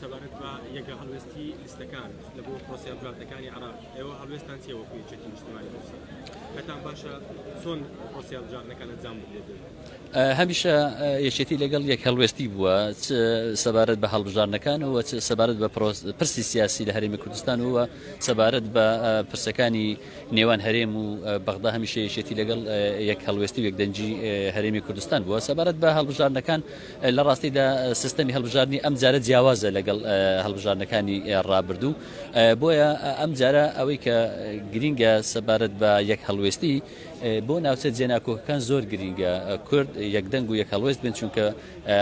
سەبارەت بە یەکە هەڵوێستی لیستەکان لە بۆ پرۆسەی هەڵبژاردنەکانی عێراق، ئێوە هەڵوێستان چییە وەکو یەکێتی نیشتیمانی کوردستان؟ پێتان باشە چۆن پرۆسەی هەڵبژاردنەکان ئەنجام بدرێت؟ هەمیشە یەکێتی لەگەڵ یەک هەڵوێستی بووە چ سەبارەت بە هەڵبژاردنەکان و چ سەبارەت بە پرسی سیاسی لە هەرێمی کوردستان و سەبارەت بە پرسەکانی نێوان هەرێم و بەغدا هەمیشە یەکێتی لەگەڵ یەک هەڵوێستی و یەکدەنگی هەرێمی کوردستان بووە. سەبارەت بە هەڵبژاردنەکان لە ڕاستیدا سیستەمی هەڵبژاردنی ئەم جارە جیاوازە لەگەڵ هەڵبژاردنەکانی ڕابردوو، بۆیە ئەم جارە ئەوەی کە گرینگە سەبارەت بە یەک هەڵوێستی بۆ ناوچە جێناکۆکەکان زۆر گرینگە کورد یەکدەنگ و یەک هەڵوێست بن، چونکە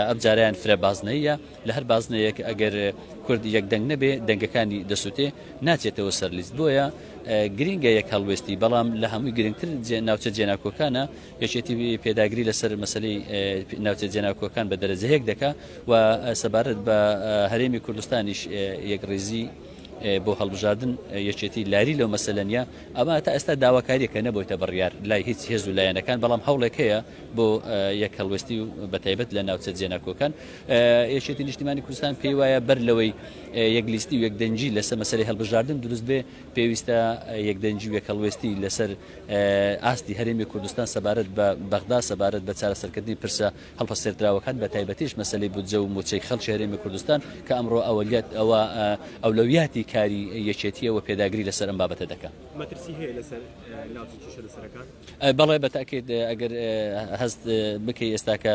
ئەم جارەیان فرە بازنەیە. لە هەر بازنەیەک ئەگەر کورد یەک دەنگ نەبێ دەنگەکانی دەسوتێ ناچێتەوە سەر لیست، بۆیە گرینگە یەک هەڵوێستی، بەڵام لە هەمووی گرنگتر ناوچە جێناکۆکانە. یەکێتی پێداگری لەسەر مەسەلەی ناوچە جێناکۆکان بە دەرەجە یەک دەکا و سەبارەت بە هەرێمی کوردستانیش یەکڕیزی بۆ هەڵبژاردن یەکێتی لاری لەو مەسەلە نییە. ئەمە تا ئێستا داواکاریەکە نەبۆیتە بڕیار لای هیچ هێز و لایەنەکان، بەڵام هەوڵێک هەیە بۆ یەک هەڵوێستی و بەتایبەت لە ناوچە جێناکۆکان. یەکێتی نیشتیمانی کوردستان پێی وایە بەر لەوەی یەک لیستی و یەک دەنگی لەسەر مەسەلەی هەڵبژاردن دروست بێ، پێویستە یەک دەنگی و یەک هەڵوێستی لەسەر ئاستی هەرێمی کوردستان سەبارەت بە بەغدا، سەبارەت بە چارەسەرکردنی پرسە هەڵپەسێردراوەکان، بەتایبەتیش مەسەلەی بودجە و مووچەی خەڵکی هەرێمی کوردستان کە ئەمڕۆ ئەوە ئەولەویاتی کاری یەکێتییە و پێداگری لەسەر ئەم بابەتە دەکا. مەترسی هەیە لەسەر ناوچە کێشە لەسەرەکان؟ بەڵێ بە تەئکید ئەگەر هەست بکەی ئێستاکە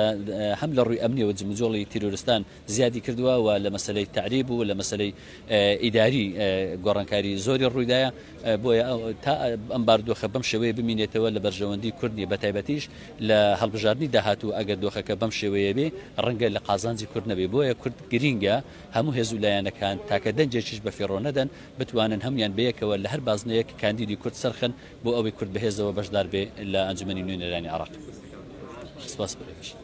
هەم لە ڕووی ئەمنیەوە جموجۆڵی تیرۆرستان زیادی کردووە و لە مەسەلەی تەعریب و لە مەسەلەی ئیداری گۆڕانکاری زۆری ڕوویدایە، بۆیە تا ئەم بارودۆخە بەم شێوەیە بمینێتەوە لە بەرژەوەندی کورد نییە، بەتایبەتیش لە هەڵبژاردنی داهاتوو ئەگەر دۆخەکە بەم شێوەیە بێ ڕەنگە لە قازانجی کورد نەبێ، بۆیە کورد گرینگە هەموو هێز و لایەنەکان تاکە دەنگێکیش بەفیڕۆ نەدەن بتوانن هەموویان بەیەکەوە لە هەر بازنەیەک کاندیدی کورد سەرخەن بۆ ئەوەی کورد بەهێزەوە بەشدار بێ لە ئەنجومەنی نوێنەرانی عێراق. سپاس بۆ ئێوەش.